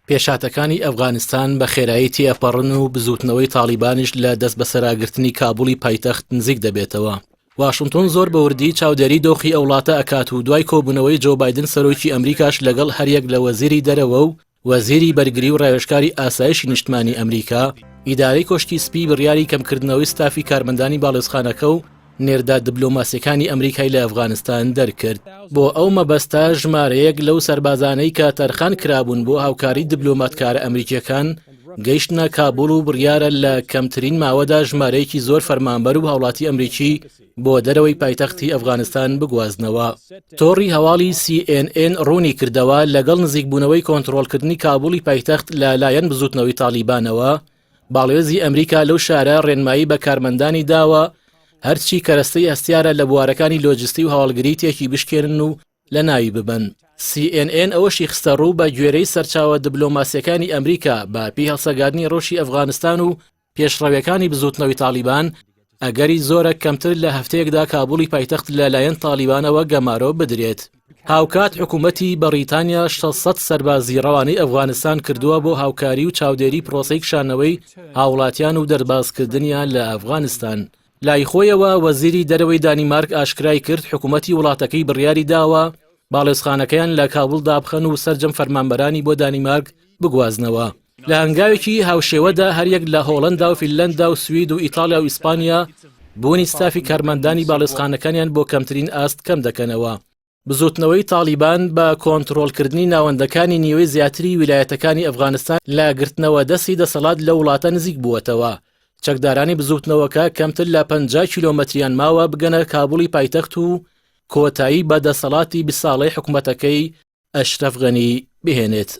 پێشهاتەکانی ئەفغانستان بە خێرایی تێئەپەڕن و بزووتنەوەی تاڵیبانیش لە دەستبەسەراگرتنی کابوڵی پایتەخت نزیک دەبێتەوە. واشنتۆن زۆر بە وردی چاودێری دۆخی ئەو وڵاتە ئەکات و دوای کۆبوونەوەی جۆ بایدن سەرۆکی ئەمریکاش لەگەڵ هەریەک لە وەزیری دەرەوە و وەزیری بەرگری و ڕاوێژکاری ئاسایشی نیشتمانی ئەمریکا، ئیدارەی کۆشکی سپی بڕیاری کەمکردنەوەی ستافی کارمەندانی باڵیۆزخانەکە و نێردە دبلۆماسیەکانی ئەمریکای لە ئەفغانستان دەرکرد. بۆ ئەو مەبەستە ژمارەیەک لەو سەربازانەی کە تەرخان کرابوون بۆ هاوکاری دبلۆماتکارە ئەمریکیەکان گەیشتنە کابوڵ و بڕیارە لە کەمترین ماوەدا ژمارەیەکی زۆر فەرمانبەر و هاوڵاتی ئەمریکی بۆ دەرەوەی پایتەختی ئەفغانستان بگوازنەوە. تۆڕی هەواڵی سی ئێن ئێن ڕوونی کردەوە، لەگەڵ نزیکبوونەوەی کۆنتڕۆڵکردنی کابوڵی پایتەخت لە لایەن بزووتنەوەی تاڵیبانەوە، باڵیۆزی ئەمریکا لەو شارە ڕێنمایی بە کارمەندانی داوە هەرچی کەرەستەی هەستیارە لە بوارەکانی لۆجستی و هەواڵگری تێکی بشکێنن و لەناوی ببەن. سی ئێن ئێن ئەوەشی خستەڕوو، بە گوێرەی سەرچاوە دبلۆماسییەکانی ئەمریکا، بە پێی هەڵسەنگاندنی ڕەوشی ئەفغانستان و پێشڕەویەکانی بزوتنەوەی تاڵیبان، ئەگەری زۆرە کەمتر لە هەفتەیەکدا کابوڵی پایتەخت لەلایەن تاڵیبانەوە گەمارۆ بدرێت. هاوکات حکومەتی بەڕیتانیا 600 سەربازی ڕەوانەی ئەفغانستان کردووە بۆ هاوکاری و چاودێری پرۆسەی کشانەوەی هاوڵاتیان و دەربازکردنیان لە ئەفغانستان. لای خۆیەوە وەزیری دەرەوەی دانیمارک ئاشکرای کرد حکومەتی وڵاتەکەی بڕیاری داوە باڵێزخانەکەیان لە کابوڵ دابخەن و سەرجەم فەرمانبەرانی بۆ دانیمارک بگوازنەوە. لە هەنگاوێکی هاوشێوەدا هەریەک لە هۆڵەندا و فینلەندا و سوید و ئیتاڵیا و ئیسپانیا بوونی ستافی کارمەندانی باڵێزخانەکانیان بۆ کەمترین ئاست کەم دەکەنەوە. بزوتنەوەی تاڵیبان بە کۆنتڕۆڵکردنی ناوەندەکانی نیوەی زیاتری ویلایەتەکانی ئەفغانستان لە گرتنەوە دەستی دەسەڵات لەو وڵاتە نزیک بووەتەوە. چەکدارانی بزوتنەوەکە کەمتر لە 50 کیلۆمەتریان ماوە بگەنە کابوڵی پایتەخت و کۆتایی بە دەسەڵاتی بیست ساڵەی حکومەتەکەی ئەشرەف غەنی بهێنێت.